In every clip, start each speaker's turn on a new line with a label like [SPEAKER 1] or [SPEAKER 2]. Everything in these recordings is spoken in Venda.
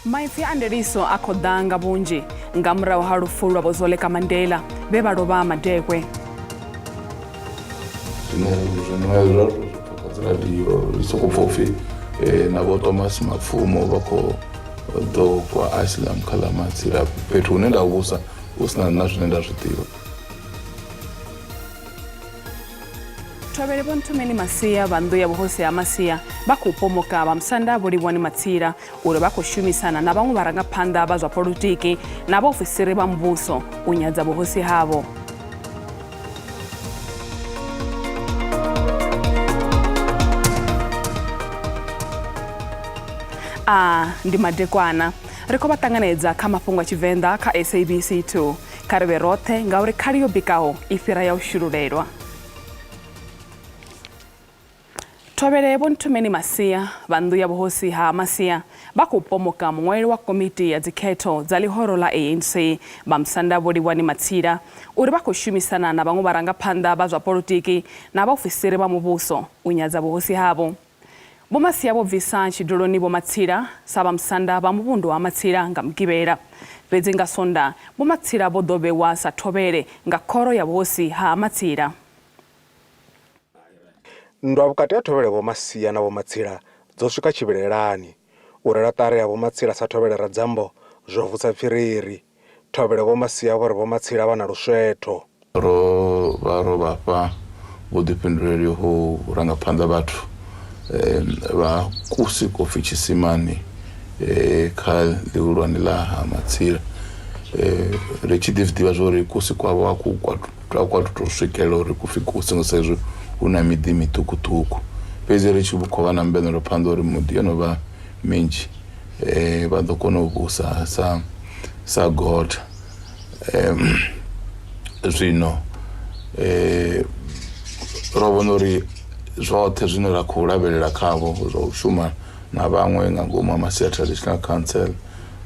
[SPEAKER 1] Maipfi a ndiliso a khou ḓa nga vhunzhi nga murahu ha lufu lwa Vho Zoleka Mandela vhe vha lovha madekwe.
[SPEAKER 2] Zwino zwiṅwe zwa kha dzi radio ri sokou pfha upfhi na Vho Thomas Mapfumo vha khou ḓo kwa asylum kha ḽa Matsila, fhethu hune nda vhusa hu sina na zwine nda zwi ḓivha.
[SPEAKER 1] Thovhele Vho Nthumeni Masia vha nnḓu ya vhuhosi ha Masia vha khou pomoka Vhamusanda Vho Livhuwani Matsila uri vha khou shumisana na vhaṅwe vharangaphanḓa vha zwa polotiki na vhaofisiri vha muvhuso u nyadza vhuhosi havho. A ndi madekwana ri khou vha ṱanganedza kha mafhungo a Tshivenḓa kha SABC 2. Kha ri vhe roṱhe ngauri khali yo bikaho i fhira ya u shululelwa. Thovhele Vho Nthumeni Masia vha nnḓu ya vhuhosi ha Masia vha khou pomoka muṅwaleli wa komiti ya dzikhetho dza ḽihoro ḽa ANC Vhamusanda Vho Livhuwani Matsila uri vha khou shumisana na vhaṅwe vharangaphanḓa vha zwa polotiki na vhaofisiri vha muvhuso u nyadza vhuhosi havho. Vho Masia vho bvisa tshiduloni Vho Matsila sa vhamusanda vha muvhundu wa Matsila nga Mugivhela. Fhedzi nga Sonda, Vho Matsila vho ḓo vhewa sa thovhele nga khoro ya vhuhosi ha Matsila.
[SPEAKER 3] Nndwa vhukati ha thovhele Vho Masia na Vho Matsila dzo swika tshivhilelani. U rwela ṱari ha Vho Matsila sa thovhele Radzambo zwo vusa pfiriri. Thovhele Vho Masia vho ri Vho Matsila vha na luswetho.
[SPEAKER 2] Ro vha ro vha fha vhuḓifhinduleli ho u ranga phanḓa vhathu vha kusi kofi tshisimani kha ḽihulwane ḽa ha Matsila, ri tshi ḓi zwi ḓivha zwa uri kusi kwavho a ku kwa tou swikelela uri ku pfi kusi nga sa izwi hu na miḓi miṱukuṱuku, fhedzi ri tshi khou vha na mbonelo phanḓa uri miḓi yo no vha minzhi vha ḓo kona u vhusa sa sa gota. Zwino ro vhona uri zwoṱhe zwine ra khou lavhelela khavho zwa u shuma na vhaṅwe nga ngomu ha Masia Traditional Council,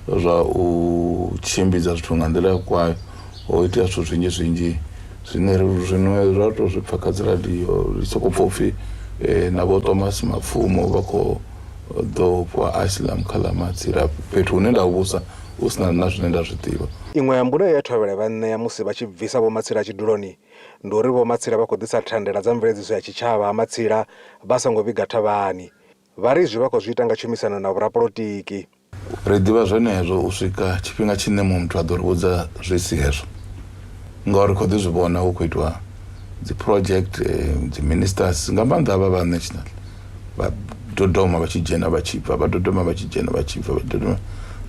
[SPEAKER 2] zwa u tshimbidza zwithu nga nḓila yo kwayo, ho itea zwithu zwinzhi zwinzhi zwine zwino ra to zwi pfha kha dzi radio ri sokou pfha upfhi na Vho Thomas Mapfumo vha khou ḓo fhiwa asylum kha ḽa Matsila, fhethu hune nda vhusa hu sina na zwine nda zwi ḓivha.
[SPEAKER 3] Iṅwe ya mbuno ye Thovhele vha ṋea musi vha tshi bvisa Vho Matsila tshiduloni ndi uri Vho Matsila vha khou ḓisa thandela dza mveledziso ya tshitshavha ha Matsila vha songo vhiga thavhani. Vha ri izwi vha khou zwi ita nga tshumisano na vhorapolotiki.
[SPEAKER 2] Ri ḓivha zwenezwo u swika tshifhinga tshine muṅwe muthu a ḓo ri vhudza zwi si hezwo, ngauri ri khou ḓi zwi vhona hu khou itiwa dzi project, dzi ministers nga maanḓa havha vha national vha dodoma vha tshi dzhena vha tshi bva, vha dodoma vha tshi dzhena vha tshi bva, vha dodoma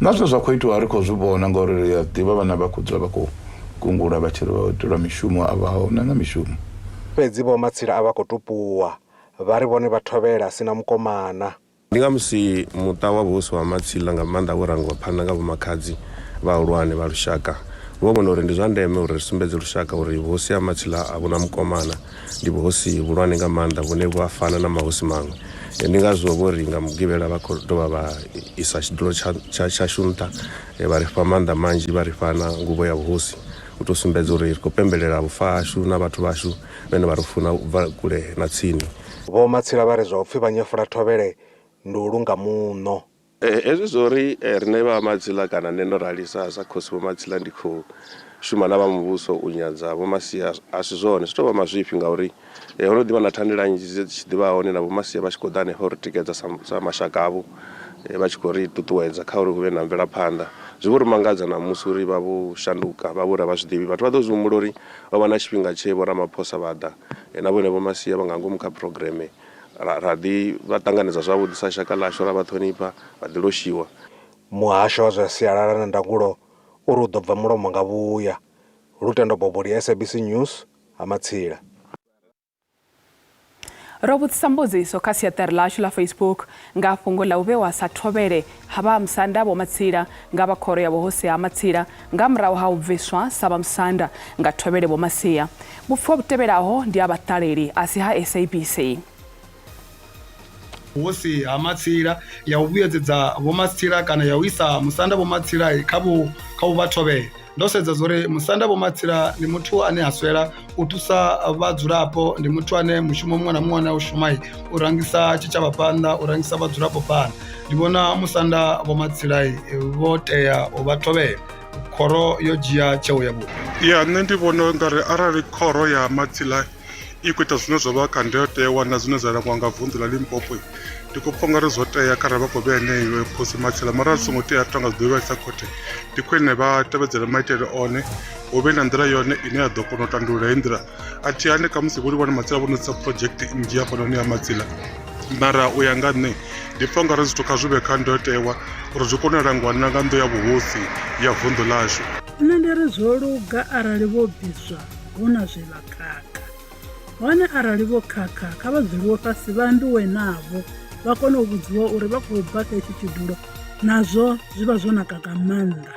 [SPEAKER 2] na zwine zwa khou itiwa ri khou zwi vhona ngauri ri a ḓivha vhana vha khou dzula vha khou gungula vha tshi ri vha itelwa mishumo a vha huna na mishumo.
[SPEAKER 3] Fhedzi Vho Matsila a vha khou tupuwa, vha ri vhone vha thovhela a sina mukomana.
[SPEAKER 4] Ndi nga musi muṱa wa vhuhosi wa Matsila nga maanḓa wo rangiwa phanḓa nga vhomakhadzi vhahulwane vha lushaka, vho vhona uri ndi zwa ndeme uri ri sumbedze lushaka uri vhuhosi ha Matsila a vhu na mukomana, ndi vhuhosi vhuhulwane nga maanḓa vhune vhu a fana na mahosi maṅwe. Ndi ngazwo vho ri nga Mugivhela vha khou dovha vha isa tshidulo tshashu nṱha, vha ri fha maanḓa manzhi, vha ri fha na nguvho ya vhuhosi u tou sumbedza uri ri khou pembelela vhufa hashu na vhathu vhashu vhane vha ri funa u bva kule na tsini.
[SPEAKER 3] Vho Matsila vha ri zwa u pfi vha nyefula thovhele ndi u lunga muṋo.
[SPEAKER 4] Hezwi zwa uri riṋe vha Matsila kana nṋe ndo rali sa sa khosi Vho Matsila ndi khou shuma na vha muvhuso u nyadza Vho Masia a si zwone, zwi tou vha mazwifhi ngauri ho no ḓi vha na thandela nnzhi dze dzi tshi ḓi vha hone na Vho Masia vha tshi khou ḓa hanefha u ri tikedza sa sa mashaka avho vha tshi khou ri ṱuṱuwedza kha uri hu vhe na mvelaphanḓa. Zwi vho ri mangadza ṋamusi uri vha vho shanduka vha vho ri a vha zwi ḓivhi. Vhathu vha ḓo zwi humbula uri ho vha na tshifhinga tshe Vho Ramaphosa vha ḓa na vhone Vho Masia vha nga ngomu kha phurogireme ra ra ḓi vha ṱanganedza zwavhuḓi sa shaka ḽashu ra vha ṱhonifha vha ḓi loshiwa.
[SPEAKER 3] Muhasho wa zwa Sialala na Ndangulo uri u ḓo bva mulomo nga vhuya. Lutendo Boboli, SABC News, Ha Matsila.
[SPEAKER 1] Ro vhudzisa mbudziso kha siaṱari ḽashu ḽa Facebook nga fhungo ḽa u vhewa sa thovhele ha vha Musanda Vho Matsila nga vha khoro ya vhuhosi ha Matsila nga murahu ha u bviswa sa vha Musanda nga thovhele Vho Masia. Vhupfiwa vhu tevhelaho ndi ha vhaṱaleli a si ha SABC.
[SPEAKER 5] Vhuhosi ha Matsila ya u vhuyedzedza Vho Matsila kana ya u isa Musanda Vho Matsila kha vhu kha u vha thovhele. Ndo sedza zwa uri Musanda Vho Matsila ndi muthu ane a swela u thusa vhadzulapo, ndi muthu ane mushumo muṅwe na muṅwe ane a u shuma u rangisa tshitshavha phanḓa, u rangisa vhadzulapo phanḓa. Ndi vhona Musanda Vho Matsila vho tea u vha thovhele, khoro yo dzhia tsheo yavhuḓi.
[SPEAKER 6] Ya nṋe ndi vhona u nga ri arali khoro ya Matsila i khou ita zwine zwa vha kha ndayotewa na zwine zwa langiwa nga vunḓu ḽa Limpopo ndi khou pfha ungari zwo tea kharali vha khou vhea yeneyo khosi Matsila mara zwi songo tea ri tonga zwi ḓo vhaisa khothe ndi khwine vha tevhedzele maitele one hu vhe na nḓila yone ine ya ḓo kona u tandulula heyi nḓila a thi hani khamusi vho livhona Matsila vho no tsitsa project nnzhi hafhanoni ya Matsila mara u ya nga nṋe ndi pfha ungari zwithu kha zwi vhe kha ndayotewa uri zwi kone u langiwa na nga nnḓu ya vhuhosi ya vunḓu ḽashu.
[SPEAKER 7] Nṋe ndi ri zwo luga arali vho bviswa hu na zwe vha khakha. Hone arali vho khakha, kha vha dzuliwe fhasi vha ambiwe navho, vha kone u vhudziwa uri vha khou bva kha hetshi tshidulo, nazwo zwi vha zwo naka nga maanḓa.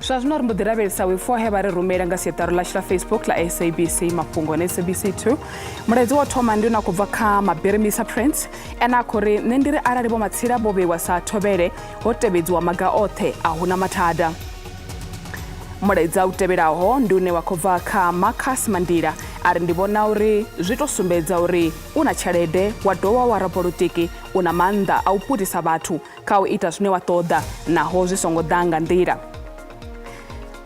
[SPEAKER 1] Zwa zwino ri mbo ḓi lavhelesa wefo he vha ri rumela nga siaṱari ḽashu ḽa Facebook ḽa SABC Mafhungo na SABC 2. Mulaedza wa thoma ndi une a khou bva kha Mabirimisa Prince, ene a khou ri nṋe ndi ri arali Vho Matsila vho vheiwa sa thovhele ho tevhedziwa maga oṱhe a huna mathada. Mulaedza u tevhelaho ndi une wa khou bva kha Marcus Mandila, a ri ndi vhona uri zwi tou sumbedza uri u na tshelede wa dovha wa rapolotiki u na maanḓa a u putisa vhathu kha u ita zwine wa ṱoḓa naho zwi songo ḓa nga nḓila.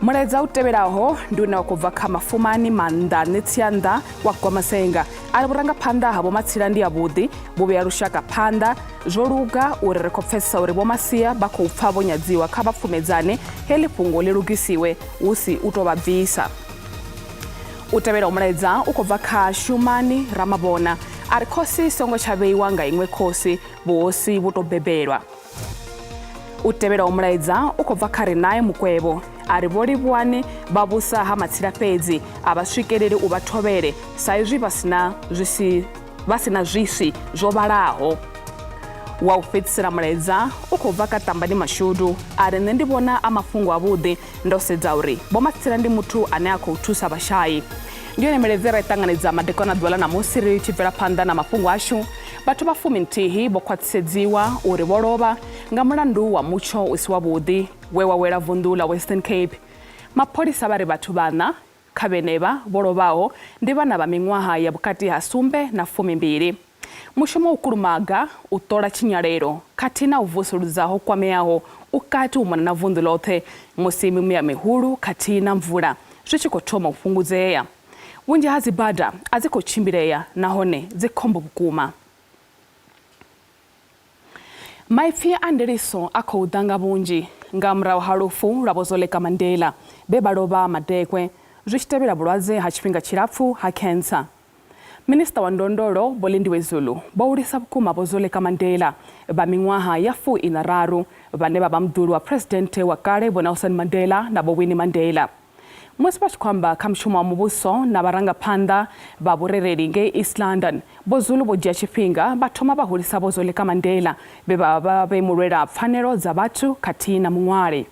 [SPEAKER 1] Mulaedza u tevhelaho ndi une wa khou bva kha Mafumani Maanḓa Ṋetsianḓa wa Gwamasenga, a ri vhurangaphanḓa ha Vho Matsila ndi havhuḓi, vhu vhea lushaka phanḓa. Zwo luga uri ri khou pfesesa uri Vho Masia vha khou pfa vho nyadziwa, kha vha pfumedzane heḽi fhungo ḽi lugisiwe hu si u tou vha bvisa. U tevhelaho mulaedza u khou bva kha Shumani Ramavhona, a ri khosi i songo tsha vheiwa nga iṅwe khosi, vhuhosi vhu tou bebelwa. U tevhelaho mulaedza u khou bva kha Rinae Mukwevho, a ri vho Livhuwani vha vhusa ha Matsila fhedzi a vha swikeleli u vha thovhele sa izwi vha sina zwisi vha sina zwiswi zwo vhalaho. Wa u fhedzisela mulaedza u khou bva ka Tambani Mashudu, a ri nṋe ndi vhona a mafhungo avhuḓi ndo sedza uri Vho Matsila ndi muthu ane a khou thusa vhashai. Ndi yone milaedza ye ra i ṱanganedza madekwana ḓuvha ḽa ṋamusi ri tshi bvela phanḓa na mafhungo ashu. Vhathu vha fuminthihi vho khwaṱhisedziwa uri vho lovha nga mulandu wa mutsho u si wavhuḓi we wa wela vunḓu ḽa Western Cape. Mapholisa vha ri vhathu vhaṋa kha vhenevha vho lovhaho ndi vhana vha miṅwaha ya vhukati ha sumbe na fumimbili. Mushumo wa u kulumaga, u ṱola tshinyalelo khathihi na u vusuludza ho kwameaho u kati u mona na vunḓu ḽoṱhe musi mimuya mihulu khathihi na mvula zwi tshi khou thoma u fhungudzea. Vhunzhi ha dzibada a dzi khou tshimbilea nahone dzi khombo vhukuma. Maipfi a ndiliso a khou ḓa nga vhunzhi nga murahu ha lufu lwa Vho Zoleka Mandela vhe vha lovha madekwe zwi tshi tevhela vhulwadze ha tshifhinga tshilapfu ha khentsa. Minisiṱa wa Ndondolo Vho Lindiwe Zulu vho hulisa vhukuma Vho Zoleka Mandela vha miṅwaha ya fu-iṋa-raru vhane vha vha muḓulu wa Phresidennde wa kale Vho Nelson Mandela na Vho Winnie Mandela. Musi vha tshi khou amba kha mushumo wa muvhuso na vharangaphanḓa vha vhurereli ngei East London, Vho Zulu vho dzhia tshifhinga vha thoma vha hulisa Vho Zoleka Mandela vhe vha vha vhe mulwela pfanelo dza vhathu khathihi na muṅwali.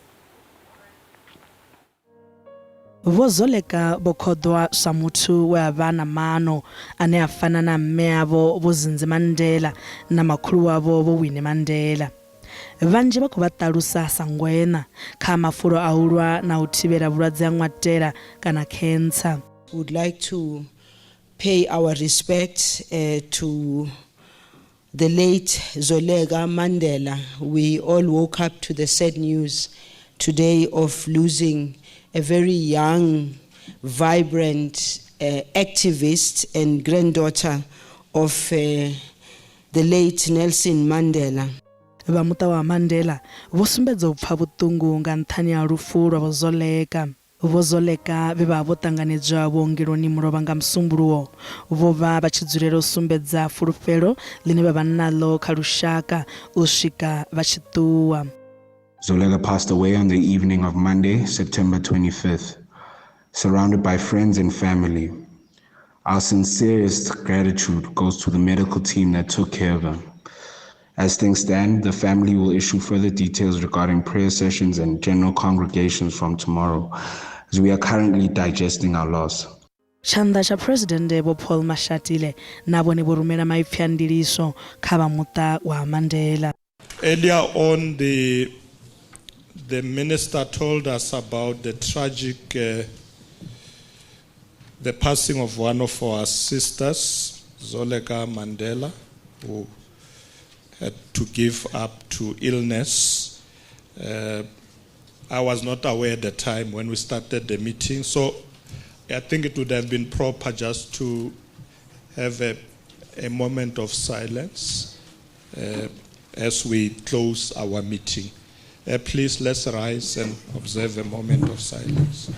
[SPEAKER 8] Vho Zoleka vho khoḓwa sa muthu we a vha na maano ane a fana na mme avho Vho Zinzi Mandela na makhulu wavho Vho Winnie Mandela. Vhanzhi vha khou vha ṱalusa sa ngweṋa kha mafulo a u lwa na u thivhela vhulwadze ha ṅwatela kana khentsa.
[SPEAKER 9] We would like to pay our respects to the late Zoleka Mandela. We all woke up to the sad news today of losing a very young, vibrant activist and granddaughter of the late Nelson Mandela.
[SPEAKER 8] Vha muṱa wa Mandela vho sumbedza u pfa vhuṱungu nga nṱhani ha lufu lwa Vho Zoleka. Vho Zoleka vhe vha vha vho ṱanganedzwa vhuongeloni mulovha nga Musumbuluwo, vho vha vha tshi dzulela u sumbedza fulufhelo ḽine vha vha naḽo kha lushaka u swika vha tshi ṱuwa.
[SPEAKER 10] Zoleka passed away on the evening of Monday, September 25th, surrounded by friends and family. Our sincerest gratitude goes to the medical team that took care of her. As things stand, the family will issue further details regarding prayer sessions and general congregations from tomorrow, as we are currently digesting our loss.
[SPEAKER 8] Tshanḓa tsha Phresidennde Vho Paul Mashatile na vhone vho rumela maipfi a ndiliso kha vha muṱa wa ha Mandela.
[SPEAKER 11] Earlier on, the The minister told us about the tragic the passing of one of our sisters, Zoleka Mandela, who had to give up to illness. I was not aware at the time when we started the meeting, so I think it would have been proper just to have a moment of silence as we close our meeting. Please, let's rise and observe a moment of silence.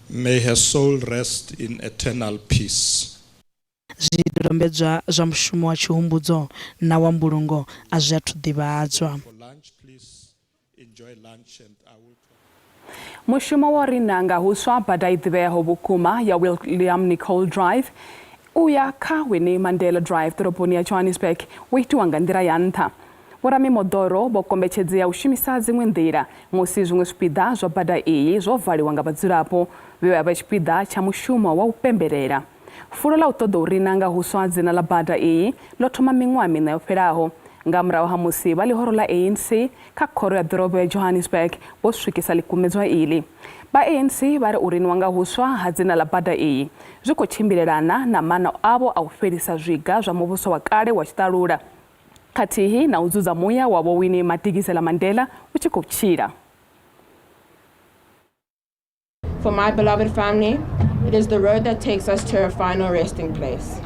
[SPEAKER 11] May her soul rest in eternal peace.
[SPEAKER 8] Zwidodombedzwa zwa mushumo wa tshihumbudzo na wa mbulungo a zwi athu ḓivhadzwa.
[SPEAKER 11] For lunch, please enjoy lunch and I will
[SPEAKER 1] Mushumo wa rina nga huswa bada i ḓivheaho vhukuma ya William Nicol Drive u ya kha Winnie Mandela Drive ḓoroboni ya Johannesburg wo itiwa nga nḓila ya nṱha. Vhoramimoḓoro vho kombetshedzea u shumisa dziṅwe nḓila musi zwiṅwe zwipiḓa zwa bada iyi zwo valiwa nga vhadzulapo vhe vha vha tshipiḓa tsha mushumo wa u pembelela. Fulo ḽa u ṱoḓa u rina nga huswa dzina ḽa bada iyi ḽo thoma miṅwaha miṋa yo fhelaho nga murahu ha musi vha ḽihoro ḽa ANC kha khoro ya ḓorobo ya Johannesburg vho swikisa ḽikumedzwa iḽi. Vha ANC vha ri u riniwa nga huswa ha dzina ḽa bada iyi zwi khou tshimbilelana na maano avho a u fhelisa zwiga zwa muvhuso wa kale wa tshiṱalula khathihi na u dzudza muya wa Vho Winnie Madikizela Mandela u tshi khou tshila.
[SPEAKER 12] For my beloved family, it is the road that takes us to our final resting place.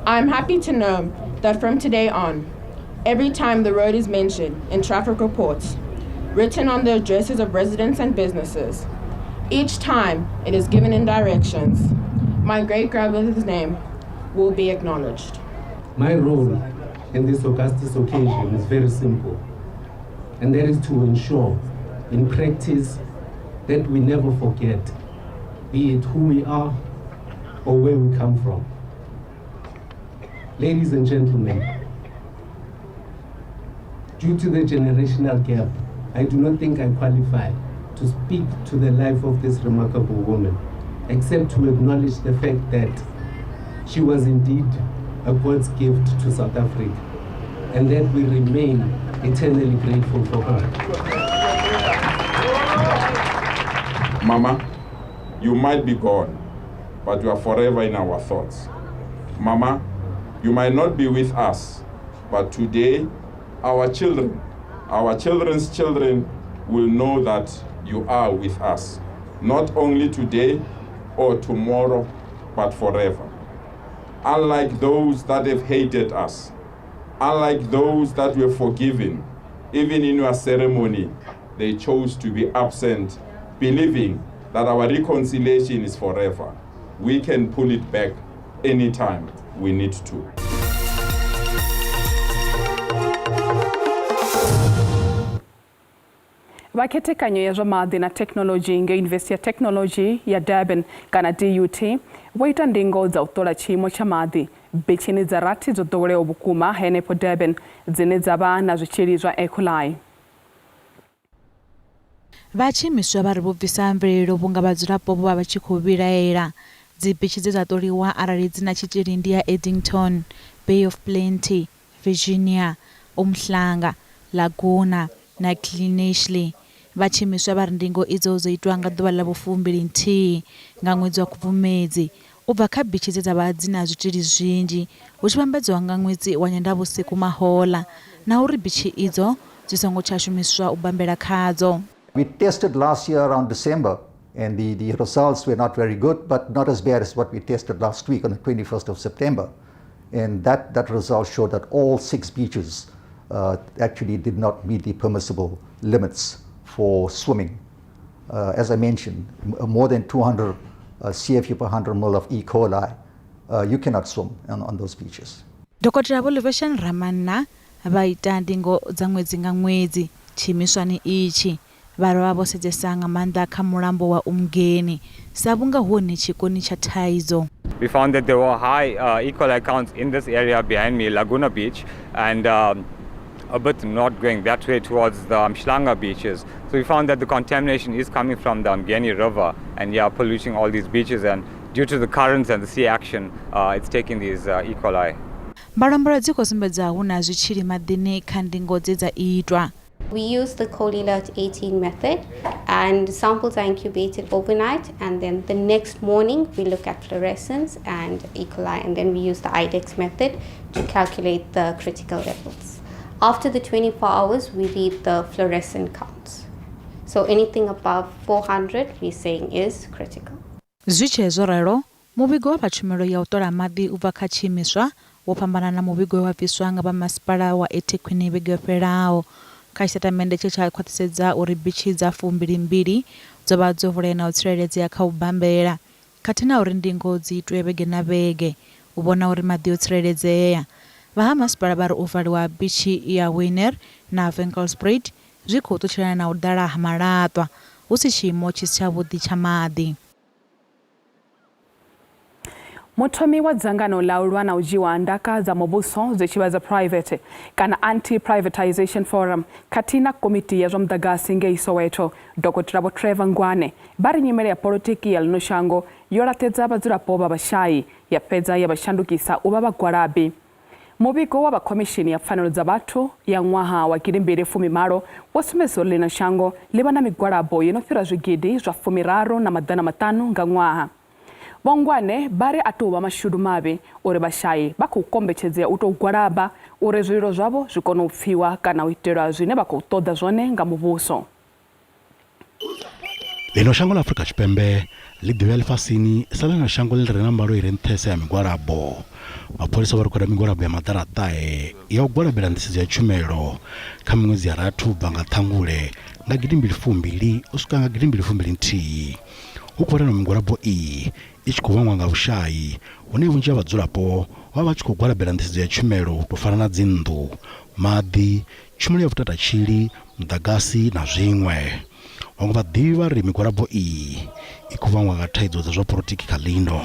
[SPEAKER 12] I am happy to know that from today on, every time the road is mentioned in traffic reports, written on the addresses of residents and businesses, each time it is given in directions, my great-grandmother's name will be acknowledged.
[SPEAKER 13] My role in this august occasion is very simple, and that is to ensure in practice that we never forget, be it who we are or where we come from. Ladies and gentlemen, due to the generational gap, I do not think I qualify to speak to the life of this remarkable woman, except to acknowledge the fact that she was indeed a God's gift to South Africa, and that we remain eternally grateful for her.
[SPEAKER 14] Mama, you might be gone, but you are forever in our thoughts. Mama, you might not be with us, but today, our children, our children's children will know that you are with us, not only today or tomorrow, but forever. Unlike those that have hated us, unlike those that were forgiven, even in your ceremony, they chose to be absent, believing that our reconciliation is forever. We can pull it back anytime we need to.
[SPEAKER 1] Vha khethekanyo ya zwa maḓi na thekhinoḽodzhi ngei Yunivesithi ya Thekhinoḽodzhi ya Durban kana DUT vho ita ndingo dza u ṱola tshiimo tsha maḓi bitshini dza rathi dzo ḓoweleaho vhukuma henefho Durban dzine dza vha na zwitzhili zwa E. coli.
[SPEAKER 15] Vha tshiimiswa vha ri vho bvisa mvelelo vhunga vhadzulapo vho vha vha tshi khou vhilaela. Dzi bitshi dze dza ṱoliwa arali dzi na tshitzhili ndi ya Addington, Bay of Plenty, Virginia, Umhlanga, Laguna na Glenorchy. Vha tshiimiswa vha ri ndingo idzo dzo itwa nga ḓuvha ḽa vhufumbili-nthihi nga ṅwedzi wa Khubvumedzi u bva kha bitshi dze dza vha dzi na zwitzhili zwinzhi hu tshi vhambedzwa nga ṅwedzi wa Nyendavhusiku mahoḽa na uri bitshi idzo dzi songo tsha shumiswa u bambela khadzo.
[SPEAKER 16] We tested last year around December, and the results were not very good, but not as bad as what we tested last week on the 21st of September. And that result showed that all 6 beaches actually did not meet the permissible limits for swimming. As I mentioned, more than 200 CFU per 100 ml of E. coli, you cannot swim on those beaches.
[SPEAKER 15] Dokotela Vho Liveshan Ramanna vha ita ndingo dza ṅwedzi nga ṅwedzi tshiimiswani itshi. Vha ri vha vho sedzesa nga maanḓa kha mulambo wa Umgeni sa vhunga hu hone tshikoni tsha thaidzo.
[SPEAKER 17] We found that there were high E. coli counts in this area behind me, Laguna Beach, and a bit not going that way towards the Umhlanga beaches. So we found that the contamination is coming from the Umgeni River and yeah, polluting all these beaches. And due to the currents and the sea action, it's taking these E. coli.
[SPEAKER 15] Mbalombalo dzi khou sumbedza hu na zwitzhili maḓini kha ndingo dze dza itwa.
[SPEAKER 18] We use the Colilert 18 method, and samples are incubated overnight, and then the next morning we look at fluorescence and E. coli, and then we use the IDEX method to calculate the critical levels. After the 24 hours, we read the fluorescent counts. So anything above 400 we're saying is critical.
[SPEAKER 15] Zwi tshee zwo ralo, muvhigo wa vha tshumelo ya u ṱola maḓi u bva kha tshiimiswa wo fhambana na muvhigo we wa bviswa nga vha masipala wa eThekwini vhege yo fhelaho. Kha tshitatamennde tshe tsha khwaṱhisedza uri bitshi dza 22 dzo vha dzo vulea na u tsireledzea kha u bambela, khathihi na uri ndingo dzi itwe vhege na vhege u vhona uri maḓi o tsireledzea. Vha ha masipala vha ri u valiwa ha bitshi ya Wener na Winkelspruit zwi khou ṱutshelana na u ḓala ha malaṱwa, hu si tshiimo tshi si tshavhuḓi tsha maḓi.
[SPEAKER 1] Muthomi wa dzangano ḽa u lwa na u dzhiwa ha ndaka dza muvhuso dzi tshi vha dza phuraivethe kana Anti-Privatisation Forum khathihi na komiti ya zwa muḓagasi ngei Soweto, Dokotela Vho Trevor Ngwane vha ri nyimele ya polotiki ya ḽino shango yo laṱedza vhadzulapo vha vhashai ya fhedza ya vha shandukisa u vha vhagwalabi. Muvhigo wa vha Khomishini ya Pfanelo dza Vhathu ya ṅwaha wa gidimbili fumi-malo wo sumbedzisa uri ḽino shango ḽi vha na migwalabo yo no fhira zwigidi zwa fumiraru na maḓana maṱanu nga ṅwaha. Vho Ngwane vha ri a tou vha mashudu mavhi uri vhashai vha khou kombetshedzea u tou gwalaba uri zwililo zwavho zwi kone u pfiwa kana u itelwa zwine vha khou ṱoḓa zwone nga muvhuso.
[SPEAKER 19] Ḽino shango ḽa Afrika Tshipembe ḽi ḓivhea ḽifhasini sa ḽone shango ḽi re na mbalo i re nṱhesa ya migwalabo. Mapholisa vho rikhoda migwalabo ya maḓana a ṱahe ya u gwalabela nḓisedzo ya tshumelo kha miṅwedzi ya rathi u bva nga Ṱhangule nga gidimbili fumbili u swika nga gidimbili fumbili nthihi. Hu khou vhalelwa migwalabo iyi i tshi khou vhangwa nga vhushai hune vhunzhi ha vhadzulapo vha vha tshi khou gwalabela nḓisedzo ya tshumelo u tou fana na dzinnḓu, maḓi, tshumelo ya vhutatatshili, muḓagasi na zwiṅwe. Vhaṅwe vhaḓivhi vha ri migwalabo iyi i khou vhangwa nga thaidzo dza zwa polotiki kha ḽino.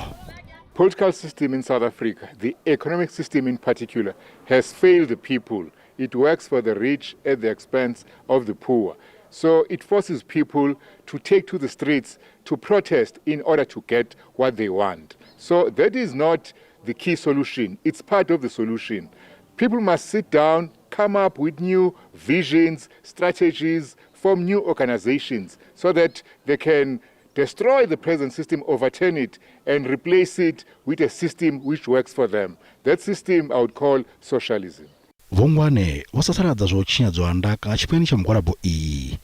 [SPEAKER 20] Political system in South Africa, the economic system in particular, has failed the people. It works for the rich at the expense of the poor. So it forces people to take to the streets to protest in order to get what they want. So that is not the key solution. It's part of the solution. People must sit down, come up with new visions, strategies, form new organizations so that they can destroy the present system, overturn it, and replace it with a system which works for them. That system I would call socialism.
[SPEAKER 19] Vho Ngwane vho sasaladza zwa u tshinyadzwa ha ndaka tshifhingani tsha mugwalabo iyi.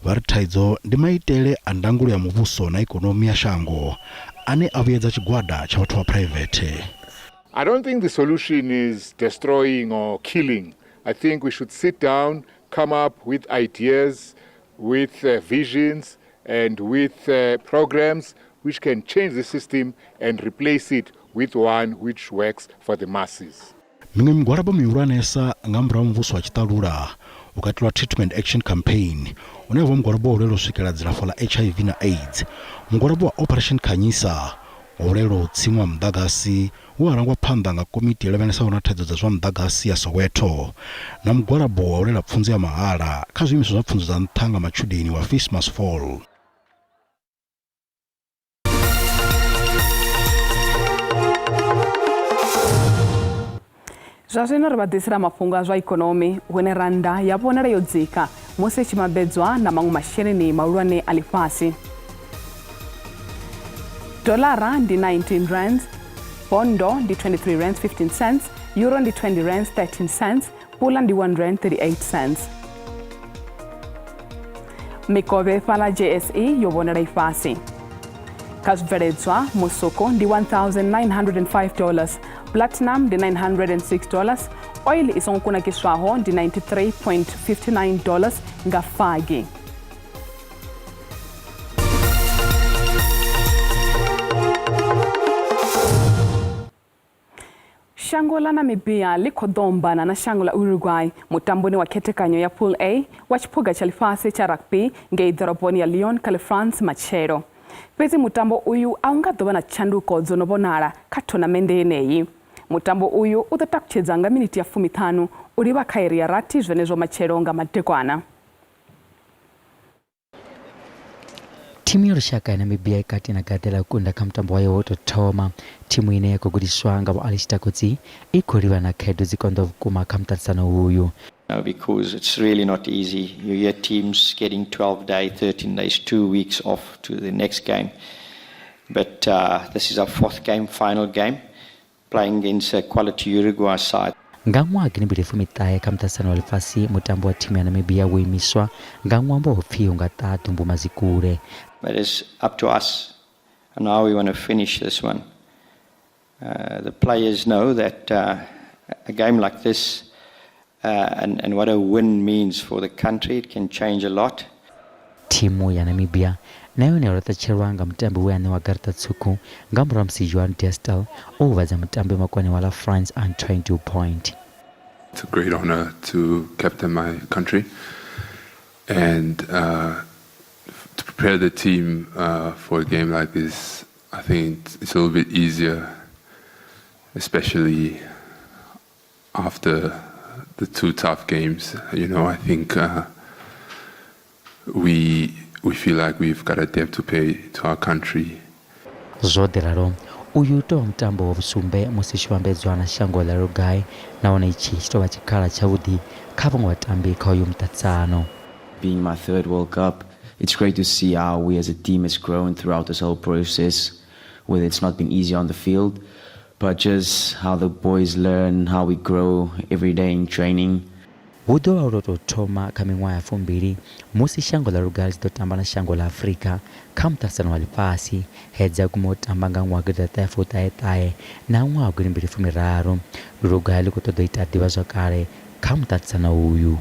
[SPEAKER 19] Vha ri thaidzo ndi maitele a ndangulo ya muvhuso na ikonomi ya shango ane a vhuyedza tshigwada tsha vhathu vha phuraivethe.
[SPEAKER 20] I don't think the solution is destroying or killing. I think we should sit down, come up with ideas, with visions and with programs which can change the system and replace it with one which works for the masses.
[SPEAKER 19] Miṅwe migwalabo mihulwanesa nga murahu ha muvhuso wa tshiṱalula u katelwa Treatment Action Campaign, une wa vha mugwalabo wa u lwela u swikela dzilafho ḽa HIV na AIDS, mugwalabo wa Operation Khanyisa wa u lwela u tsiṅwa muḓagasi we wa rangwa phanḓa nga Komiti yo Lavhelesaho na Thaidzo dza zwa Muḓagasi ya Soweto, na mugwalabo wa u lwela pfunzo ya mahala kha zwiimiswa zwa pfunzo dza nṱha nga matshudeni wa Fees Must Fall.
[SPEAKER 1] Zwa zwino ri vha ḓisela mafhungo a zwa ikonomi hune rannda ya vhonala yo dzika musi i tshi mabedzwa na maṅwe masheleni mahulwane a ḽifhasi. Dolara ndi 19 rands, bondo ndi 23 rands 15 cents, euro ndi 20 rands 13 cents, pula ndi 1 rand 38 cents. Mikovhe fhaḽa JSE yo vhonala i fhasi. Kha zwibveledzwa, musuku ndi 1905 dollars, platinum ndi 906 dollars, oil i songo kunakiswaho ndi 93.59 dollars nga fagi. Shango ḽa Namibia ḽi khou ḓo ombana na shango ḽa Uruguay mutamboni wa khethekanyo ya Pool A wa tshiphuga tsha ḽifhasi tsha rugby ngei ḓoroboni ya Lyon kha ḽa France matshelo. Fhedzi mutambo uyu a u nga ḓo vha na tshanduko dzo no vhonala kha thonamennde yeneyi. Mutambo uyu u ḓo takutshedza nga miniti ya fumiṱhanu u livha kha iri ya rathi zwenezwo matshelo nga madekwana.
[SPEAKER 21] Thimu ya lushaka ya Namibia i kati na gaḓe ḽa u kunda kha mutambo wayo wa u tou thoma. Thimu ine ya khou gudiswa nga Vho Alistair Coetzee i khou livhana na khaedu dzi konḓaho vhukuma kha muṱaṱisano uyu.
[SPEAKER 22] Because it's really not easy. You hear teams getting 12 day, 13 days, 2 weeks off to the next game. But uh, this is our fourth game, final game, playing against a quality Uruguay side.
[SPEAKER 21] Nga ṅwaha gidimbili fumi-ṱahe kha muṱaṱisano wa ḽifhasi, mutambo wa thimu ya Namibia wo imiswa nga ṅwambo wa u pfi hu nga ṱaha ḓumbu mazikule.
[SPEAKER 22] But it's up to us and how we want to finish this one. Uh, the players know that uh, a game like this uh, and, and what a win means for the country, it can change a lot.
[SPEAKER 21] Thimu ya Namibia na yone yo laṱetshelwa nga mutambi we a ṋewa garaṱa tswuku nga murahu ha musi Juan Destel o huvhadza mutambi makone wa ḽa France Antoine Dupont.
[SPEAKER 23] It's a great honor to captain my country and uh, to prepare the team uh, for a game like this. I think it's a little bit easier, especially after the two tough games. You know, I think uh, we we feel like we've got a debt to pay to our country.
[SPEAKER 21] Zwo ḓi ralo, uyu u tou vha mutambo wa vhusumbe musi tshi vhambedzwa na shango ḽa Uruguay nahone itshi tshi tou vha tshikhala tshavhuḓi kha vhaṅwe vhatambi kha uyu muṱaṱisano.
[SPEAKER 24] Being my third World Cup, it's great to see how we as a team has grown throughout this whole process, whether it's not been easy on the field, but just how the boys learn, how we grow every day in training.
[SPEAKER 21] Hu ḓo vha hu lwa u tou thoma kha miṅwaha ya fumbili musi shango ḽa Uruguay ḽi tshi ḓo tamba na shango ḽa Afrika kha muṱaṱisano wa ḽifhasi he dza guma u tamba nga ṅwaha gidiḓaṱahe fuṱahe ṱahe na ṅwaha wa gidimbili fumiraru. Uruguay ḽi khou ṱoḓa u ita ḓivhazwakale kha muṱaṱisano uyu.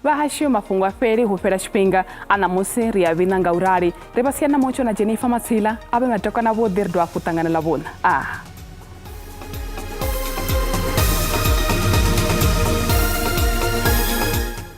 [SPEAKER 1] Vhahashu mafhungo a fheli hu fhela tshifhinga a ṋamusi ri a vhina nga u rali ri vha sia na mutsho na Jennifer Matsila a vhe madekwana vhuḓi ri dovha hafhu ṱangana ḽa vhuṋa. Ah.